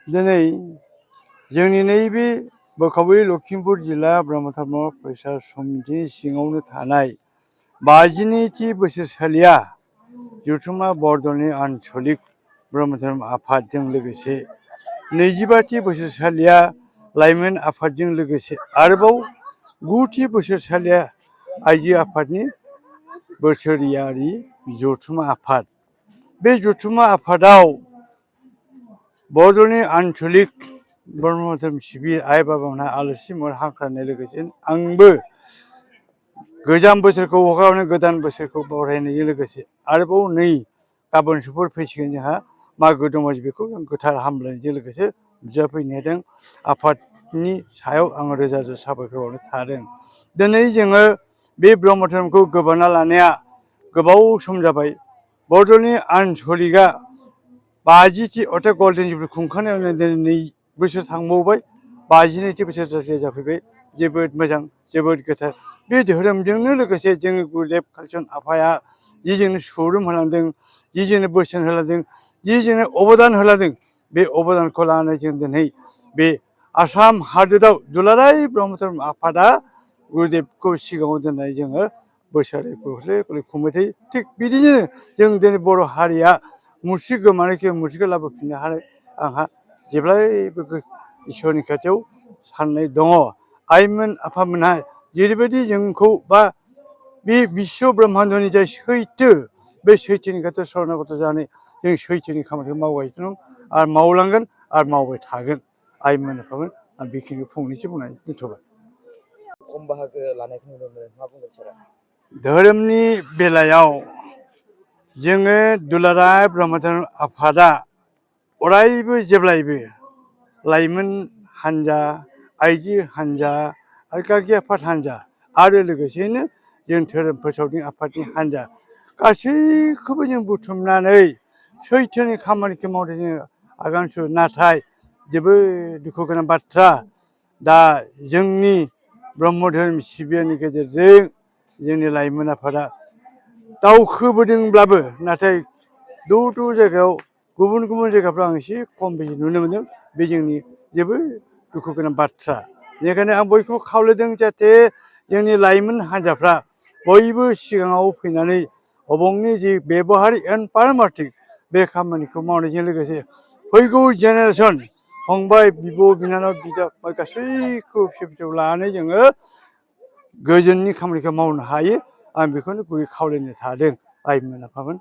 दिनै जोंनि नैबे बोखावै लखिमपुर जिल्ला ब्रह्मधर्म फरायसा समितिनि सिङावनो थानाय 52थि बोसोरसालिया जथुम्मा बरदलनि आन्चलिक ब्रह्मधर्म आफादजों लोगोसे 25थि बोसोरसालिया लाइमोन आफादजों लोगोसे आरोबाव 9थि बोसोरसालिया आइजो आफादनि बोसोरियारि जथुम्मा आफाद। बे जथुम्मा आफादाव बरदलनि आन्चलिक ब्रह्मधर्म सिबिर आइ बाबामोनहा आलासि महरै हांख्रायनाय लोगोसे आंबो गोजाम बोसोरखौ हगारनानै गोदान बोसोरखौ बरायनायजों लोगोसे आरोबाव नै गाबोन समफोर फैसिगोन जोंहा मागो दमासि बेखौ जों गोथार हामलायनायजों लोगोसे नुजाफैनो हादों। आफादनि सायाव आं रोजा रोजा साबायखर बावनो थादों। दिनै जोङो बे ब्रह्म धोरोमखौ गोबाना लानाया गोबाव सम जाबाय। बरदलनि आन्चलिकआ 50थि अर्थात गल्डेन जुबलि खुंखांनायावनो दिनै 2 बोसोर थांबावबाय। 52थि बोसोरसालिया जाफैबाय। जोबोद मोजां, जोबोद गोथार। बे धोरोमजोंनो लोगोसे जोंनि गुरुदेब कालिचरन आफाया जि जोंनो सुबुरुन होलांदों, जि जोंनो बोसोन होलांदों, जि जोंनो अबदान होलांदों, बे अबदानखौ लानानै जों दिनै बे आसाम हादोराव दुलाराय ब्रह्म धोरोम आफादा गुरुदेबखौ सिगाङाव दोननानै जोङो बोसोरै खुंबाय थायो। थिग बिदिनो जों दिनै बर' हारिया मुस्रि गोमानायखौ मुस्रिखौ लाबोफिननो हानाय आंहा जेब्लायबो इसोरनि खाथियाव साननाय दङ। आइमोन आफामोनहा जेरैबायदि जोंखौ बा बे बिश्व ब्रह्माण्डनि जाय सैथो, बे सैथोनि खाथियाव शरणागत जानानै जों सैथोनि खामानिखौ मावगासिनो दं आरो मावलांगोन आरो मावबाय थागोन। आइमोन आफामोन आं बेखिनिखौ फंनैसो बुंनानै दोनथ'बाय। खम बाहागो लानायखौ नुनो मोनो, मा बुंगोन सारा? धोरोमनि बेलायाव जोङो दुलाराय ब्रह्म धोरोम आफादा अरायबो जेब्लायबो लाइमोन हान्जा, आइजो हान्जा आरो गागि आफाद हान्जा आरो लोगोसेनो जों धोरोम फोसावनि आफादनि हान्जा गासैखौबो जों बुथुमनानै सैथोनि खामानिखौ मावनो जोङो आगान सुरो। नाथाय जोबोद दुखु गोनां बाथ्रा, दा जोंनि ब्रह्म धोरोम सिबियारिनि गेजेरजों जोंनि लाइमोन आफादा दावखोबोदोंब्लाबो नाथाय जायगायाव गुबुन गुबुन जायगाफ्राव आं एसे खम बेसे नुनो मोनदों। बे जोंनि जोबोद दुखु गोनां बाथ्रा। बेनिखायनो आं बयखौबो खावलायदों जाहाथे जोंनि लाइमोन हान्जाफ्रा बयबो सिगाङाव फैनानै अबंनि जि बेबहारि एन्ड पारमार्थिक बे खामानिखौ मावनायजों लोगोसे फैगौ जेनेरेसन फंबाय, बिब', बिनानाव, बिदा फंबाय गासैखौबो फिसौ फिसौ लानानै जोङो गोजोननि खामानिखौ मावनो हायो। आं बेखौनो गुरै खावलायनो थादों आइमोन आफामोन।